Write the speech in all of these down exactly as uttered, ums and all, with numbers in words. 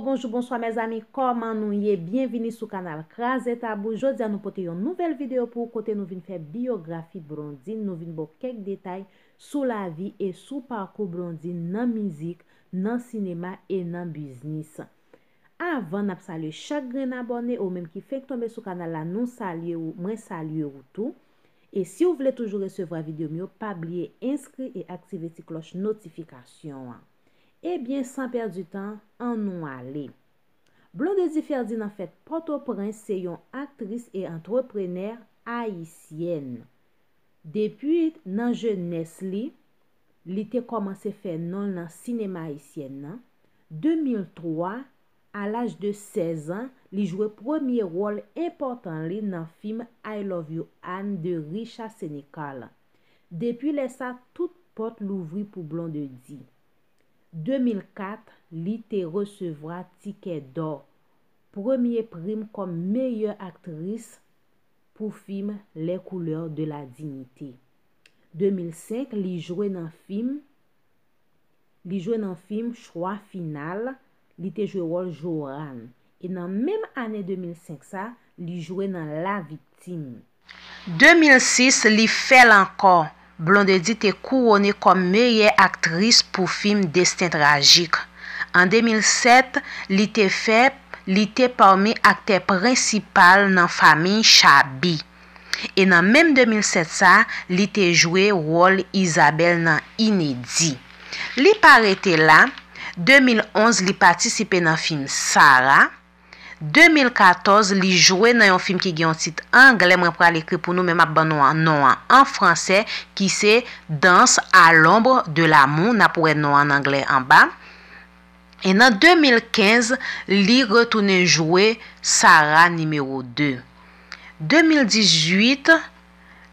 Bonjou, bonswa mezanmi, kòman nou ye? Byenvini sou kanal Kraze Tabou. Jodi a nou pote yon nouvèl videyo pou ou kote nou vin fè biyografi Blondine, nou vin ba w kèk detay sou lavi e sou pakou Blondine nan mizik, nan sinema e nan biznis. Avan n ap salye chak grenn abòne, ou menm ki fenk tonbe sou kanal la, nou salye ou, mwen salye ou tou. E si w vle toujou resevwa videyo m yo, pa bliye enskri e aktive ti klòch notifikasyon an. Ebyen, san pèdi tan, annou ale. Blondedy Ferdinand fèt Pòtoprens, se yon aktris e antreprenè ayisyèn. Depi nan jenès li, li te kòmanse fè non l nan sinema ayisyèn nan. De mil twa, a laj de sèz an, li jwe premye wòl enpòtan li nan fim I Love You Anne de Richard Sénécal. Depi lè sa, tout pòt louvri pou Blondedy. De mil kat, li te resevwa Tikè Dò, premye prim kòm meyè aktris pou fim Les Couleurs de la Dignité. De mil senk, li jwe nan fim, li jwe nan fim Choix Final, li te jwe wòl Joran. E nan menm ane de mil senk sa, li jwe nan La Victime. De mil sis, li fè l ankò. Blondedy te kouwone kòm meyè aktris pou fim Destin Tragique. An de mil sèt, li te fè, li te pami aktè prensipal nan Famille Chabi. E nan menm de mil sèt sa, li te jwe wòl Isabelle nan Inédit. Li pa rete la, de mil onz, li patisipe nan fim Sarah. De mil katòz, li jwe nan yon fim ki gen yon tit anglè, mwen pral ekri pou nou, men m ap ban nou an, non an an fransè, ki se Danse à l'ombre de l'amour, n ap wè non an anglè anba. E nan de mil kenz, li retounen jwe Sarah nimewo de. De mil dizuit,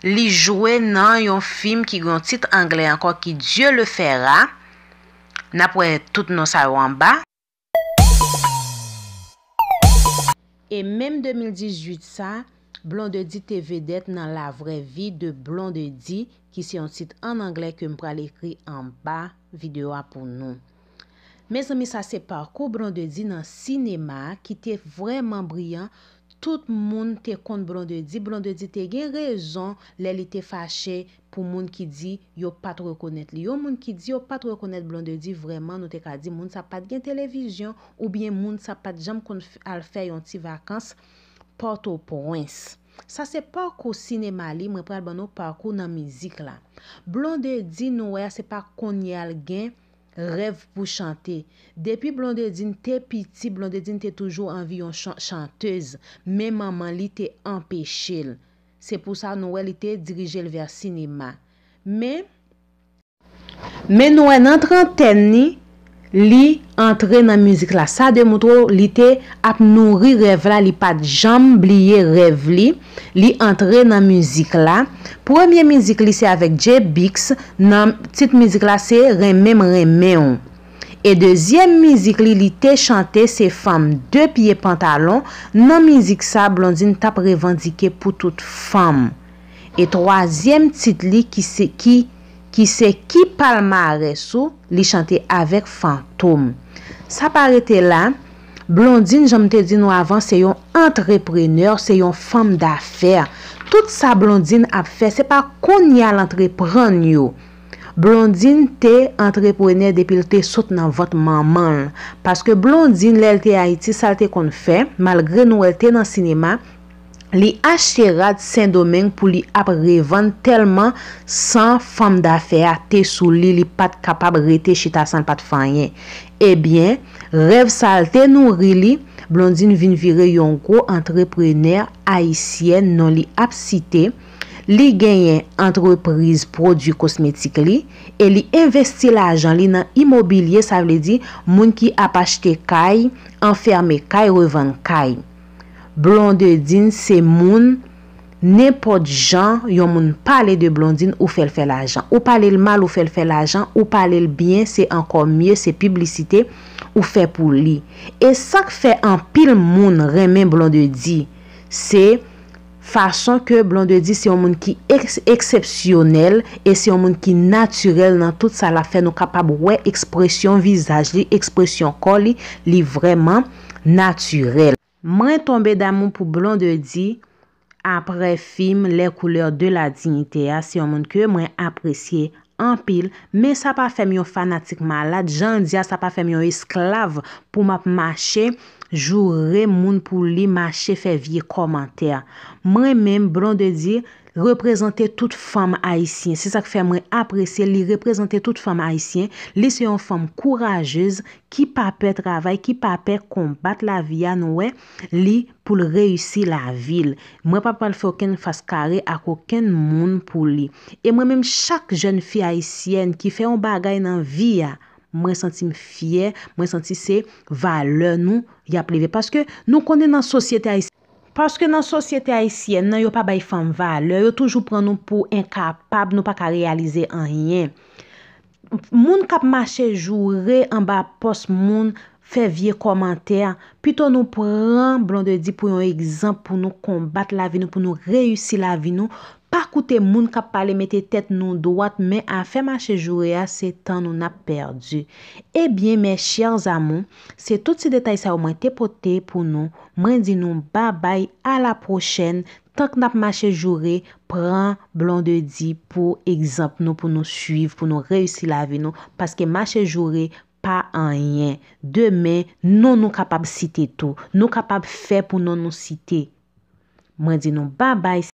li jwe nan yon fim ki gen yon tit anglè ankò ki Dieu le fera. N ap wè tout non sa yo anba. E menm de mil dizuit sa, Blondedy te vedèt nan La vraie vie de Blondedy, ki se yon tit ann anglè ke m pral ekri anba videyo a pou nou. Mezanmi, sa se pakou Blondedy nan sinema a ki te vrèman briyan. Tout moun te konn Blondedy. Blondedy te gen rezon lè li te fache pou moun ki di yo pa t rekonèt li. Yon moun ki di yo pa t rekonèt Blondedy, vrèman, nou te ka di moun sa pa t gen televizyon, oubyen moun sa pa t janm konn f-, al fè yon ti vakans Pòtoprens. Sa se pakou sinema li, mwen pral ban nou pakou nan mizik la. Blondedy, nou wè a, se pa kounye a l gen rèv pou chante. Depi Blondedy te piti, Blondedy te toujou anvi yon chan-, chantèz, men manman li te anpeche l. Se pou sa nou wè li te dirije l vè sinema. Men, men nou wè nan trantèn li, li antre nan mizik la. Sa demontre w li te ap nouri rèv la, li pa t janm bliye rèv li, li antre nan mizik la. Premye mizik li se avèk Jay Biggs, nan tit mizik la se Renmen m renmen w. E dezyèm mizik li, li te chante se Fanm de pye pantalon. Nan mizik sa, Blondedy t ap revandike pou tout fanm. E twazyèm tit li ki se, ki, ki se Ki palmarès ou, li chante avèk Fantom. Sa pa rete la, Blondedy, jan m te di nou avan, se yon antreprenè, se yon fanm dafè. Tout sa Blondedy ap fè, se pa kounye a l antreprann yo. Blondedy te antreprenè depi l te sot nan vant manman l. Paske Blondedy, lè l te Ayiti, sa l te konn fè, malgre nou wè l te nan sinema, li achte rad Sendomeng pou li ap revann tèlman san fanm dafè a te sou li, li pa t kapab rete chita san l pa t fè anyen. Ebyen, rèv sa l te nouri li, Blondedy vin vire yon gwo antreprenè ayisyèn, non li ap site. Li genyen antrepriz pwodui kosmetik li e li envesti lajan li nan imobilye, sa vle di moun ki ap achte kay, anfème kay, revann kay. Blondedy se moun, nenpòt jan yon moun pale de Blondedy, ou fè l fè lajan. Ou pale l mal, ou fè l fè lajan. Ou pale l byen, se ankò mye, se piblisite ou fè pou li. E sa k fè anpil moun renmen Blondedy, se Fason ke Blondedy se yon moun ki eks- eksepsyonèl e se yon moun ki natirèl nan tout sa l ap fè, nou kapab wè ekspresyon vizaj li, ekspresyon kò li, li vrèman natirèl. Mwen tonbe damou pou Blondedy apre fim Les Couleurs de la Dignité a, se yon moun ke mwen apresye anpil, men sa pa fè m yon fanatik malad, jan l di a, sa pa fè m yon esklav pou m ap mache joure moun pou li, mache fè vye kòmantè. Mwen menm, Blondedy reprezante tout fanm ayisyen. Se sa k fè mwen apresye l, li reprezante tout fanm ayisyen. Li se yon fanm kourajez ki pa pè travay, ki pa pè konbat lavi a, nou wè, li pou l reyisi lavi l. Mwen pa pral fè okenn fas kare ak okenn moun pou li. E mwen menm, chak jèn fi ayisyèn ki fè yon bagay nan vi a, mwen santi m fyè, mwen santi se valè nou y ap leve. Paske nou konnen nan sosyete ayisyèn, paske nan sosyete ayisyèn nan, yo pa bay fanm valè, yo toujou pran nou pou enkapab, nou pa ka reyalize anyen. Moun k ap mache joure anba pòs moun, fè vye kòmantè, pito nou pran Blondedy pou yon egzanp, pou nou konbat lavi nou, pou nou reyisi lavi nou. Pa koute moun k ap pale mete tèt nou dwat, men afè mache joure a, se tan nou n ap pèdi. Ebyen, mes chers amours, se tout ti detay sa yo mwen te pote pou nou. Mwen di nou babay, a la pwochèn. Tank n ap mache joure, pran Blondedy pou egzanp nou, pou nou swiv, pou nou reyisi lavi nou, paske mache joure pa anyen. Demen, non nou kapab site tou. Nou kapab fè pou non nou site. Mwen di nou babay.